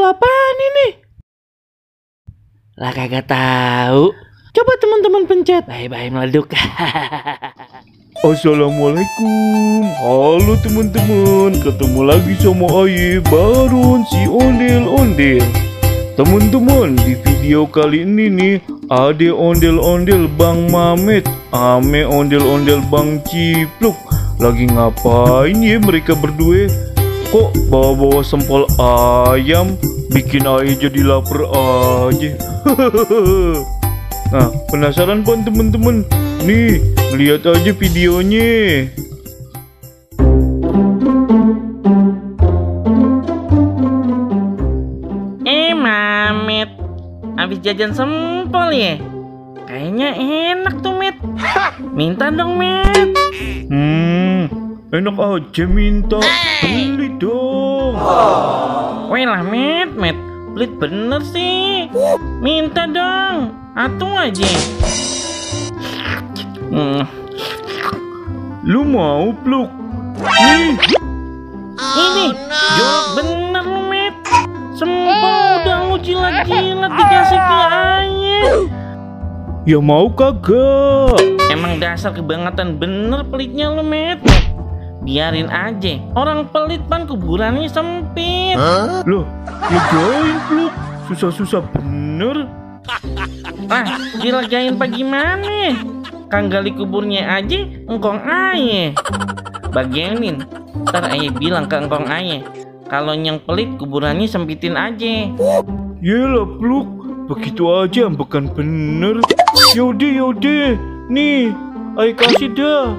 apaan ini? Lah kagak tahu. Coba teman-teman pencet. Bye-bye meleduk. Assalamualaikum. Halo teman-teman, ketemu lagi sama Aye Baron si ondel-ondel. Teman-teman, di video kali ini nih ada ondel-ondel Bang Mamet ame ondel-ondel Bang Cipluk. Lagi ngapain ya mereka berdua? Kok bawa-bawa sempol ayam, bikin Aye jadi lapar aja. Nah, penasaran kan teman-teman? Nih, lihat aja videonya. Mamet, habis jajan sempol ya? Kayaknya enak tuh, Met. Minta dong, Met. Enak aja minta. Beli dong. Weh lah, Met. Pelit bener sih. Minta dong. Atuh aja. Lu mau Pluk? Nih. Ini jorok bener lu, Met. Sempol udah lu jilat-jilat dikasih ke Aye. Ya mau kagak? Emang dasar kebangetan bener pelitnya lu, Met. Biarin aja. Orang pelit pan kuburannya sempit. Loh, legain Pluk. Susah-susah bener. Ah, dilagain apa gimana? Kang gali kuburnya aja engkong Aye. Bagianin. Ntar Aye bilang ke engkong Aye, kalau yang pelit kuburannya sempitin aja. Yelah Pluk, begitu aja ambekan bener. Yaudah. Nih, Aye kasih dah.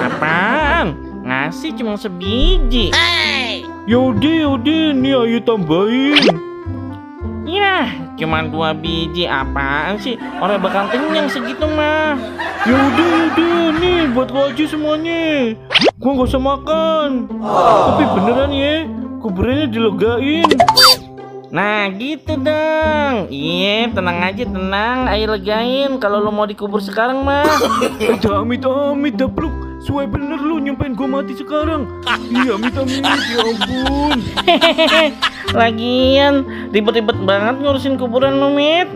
Apaan? Ngasih cuma sebiji. Yaudah, nih Aye tambahin. Yah, cuma 2 biji. Apaan sih? Orang bakal kenyang segitu mah. Yaudah, nih buat lo aja semuanya. Gua gak usah makan. Tapi beneran ya, kuburannya dilegain. Nah gitu dong. Iya, tenang aja, tenang. Ayo legain. Kalau lo mau dikubur sekarang mah. Amit dah Pluk. Suai bener lu nyumpain gua mati sekarang. Iya, amit, ya ampun. Lagian ribet-ribet banget ngurusin kuburan lo, Met.